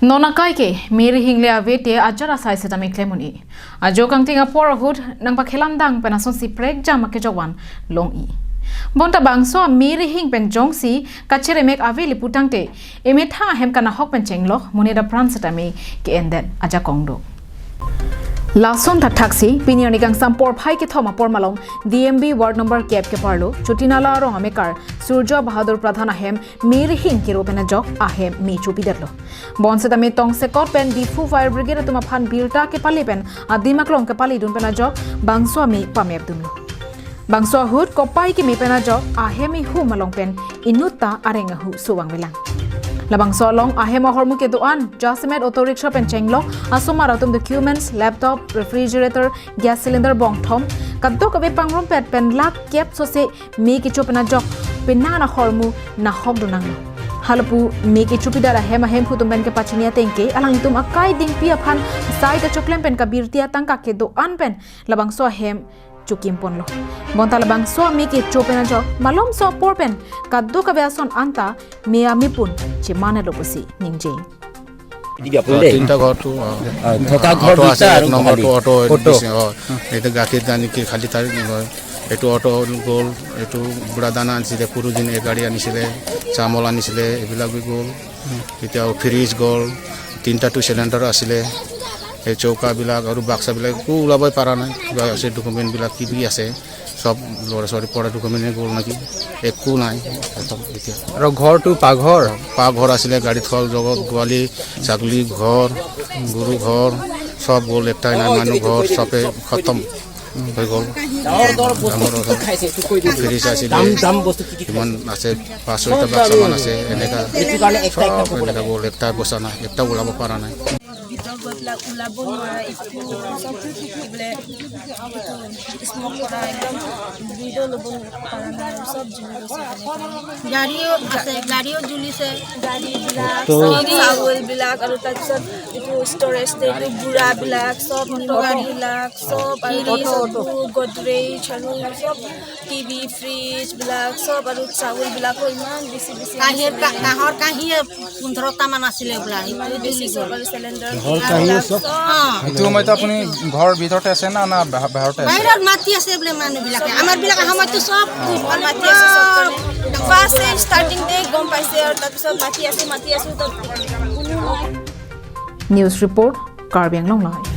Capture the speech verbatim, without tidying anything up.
Non akai ke, me rihing le ave te ajat asai setame klem un-e. Ajo kangting apor ahut nangpakhelamdang pen asonsi prekjam akejok van long-e. Bonta bangso a me rihing pen jongsi kacheremek ave le putangte, emethang ahem kanahok pen chenglok, monit apran setame ke-endet ajakong do. Lason thakthaksi, pini arni kangsam porphai kethom apor malom, D M B ward number kep keparlo, Chotinala arong amekar, Surjo Bahadur Pradhan ahem, me rihing kero pen ajok ahem me chopidetlo. Bonsetame tongsekot pen Diphu Fire Brigade atum aphan birta kepale pen adim aklong kepalidun pen ajok bangso ame pamepdunlo. Bangso ahut kopai keme pen ajok ahem ihum along pen inutta areng ahu suvang velang. Labangso along ahem ahormu kedo-an jasemet auto rickshaw pen chenglok, asomar atum documents, laptop, refrigerator, gas cylinder bongthom, kadokave pangrumpet pen lakh kep sose me kecho pen ajok penang ahormu nahokdun nanglo. Halapu me kechopidet ahem ahemphu atum pen kepachini atengke, alangtum akai dingpi aphan sai kachoklem pen kabirti atangka kedo-an pen labangso ahem chokim ponlo. Bonta labangso ame kecho pen ajok malomso apor pen kadokave ason anta me amepun chemanlo pusi ningje. অ, তিনিটা ঘৰটো, অ। অ, থকা ঘৰ অটো আছে, দুটা আৰু এক নম্বৰটো খালী। Auto auto. দিছে, অ। এইটো গাখীৰ দানি কি খালী তাৰ, অ, এইটো অটো গ'ল, এইটো বুৰা দানা আনিছিলে, পুৰুদিন এই গাড়ী আনিছিলে, চামল আনিছিলে, এইবিলাক বি গ'ল। এতিয়া ফ্ৰিজ গ'ল, তিনিটাটো চিলিণ্ডাৰ আছিলে, এই চৌকাবিলাক আৰু বাক্সাবিলাক একো ওলাবই পৰা নাই। কিবা আছে, ডকুমেণ্টবিলাক কি কি আছে, সব ল'ৰা ছোৱালী পঢ়া ডকুমেণ্টে গ'ল নেকি, একো নাই খতম এতিয়া। আৰু ঘৰটো পাকঘৰ? পাকঘৰ আছিলে, গাড়ী থোৱা জগত, গোৱালি, ছাগলী ঘৰ, গৰু ঘৰ, সব গ'ল। একটাই নাই, মানুহ ঘৰ সবে খতম হৈ গ'ল। ডাঙৰ ফ্ৰিজ আছিলে, কিমান আছে, পাঁচ ছয়টা বাক্সামান আছে, এনেকা সব এনেকা গ'ল। একটা বস্তা নাই, একটা ওলাব পৰা নাই। ভিতৰত গৈ পেলাই ওলাব নোৱাৰা, একো চব কি বোলে, এইটো স্মক কৰা, একদম ব্ৰিডো ল'ব পৰা নাই আৰু চব জ্বলি গৈছে। গাড়ীও আছে, গাড়ীও জ্বলিছে। গাড়ীবিলাক, চাউলবিলাক আৰু তাৰপিছত এইটো ষ্ট'ৰেজ, এইটো বুৰাবিলাক, চব নিমখ বিলাক, চব আৰু এই চব গডৰেজ আৰু চব টিভি, ফ্ৰিজ বিলাক, চব আৰু চাউলবিলাকো ইমান বেছি বেছি কাঁহীৰ আছিলে। কা- কাঁহৰ কাঁহী পোন্ধৰটা মান আছিলে বোলা, এইটো জ্বলি গ'ল। চব আৰু চিলিণ্ডাৰ, গেছ বিলাক, চব। অ। এইটো সময়ত আপুনি ঘৰৰ ভিতৰতে আছে না, না বাহ- বাহিৰতে আছে? বাহিৰত মাতি আছে বোলে মানুহবিলাকে। আমাৰবিলাক অহা সময়ততো চব ঘৰ মাতি আছে, চব ফাৰ্ষ্ট ষ্টাৰ্টিং ডে গম পাইছে আৰু তাৰপিছত মাতি আছো, মাতি আছো, তো কোনো News report, Karbi Anglong Live.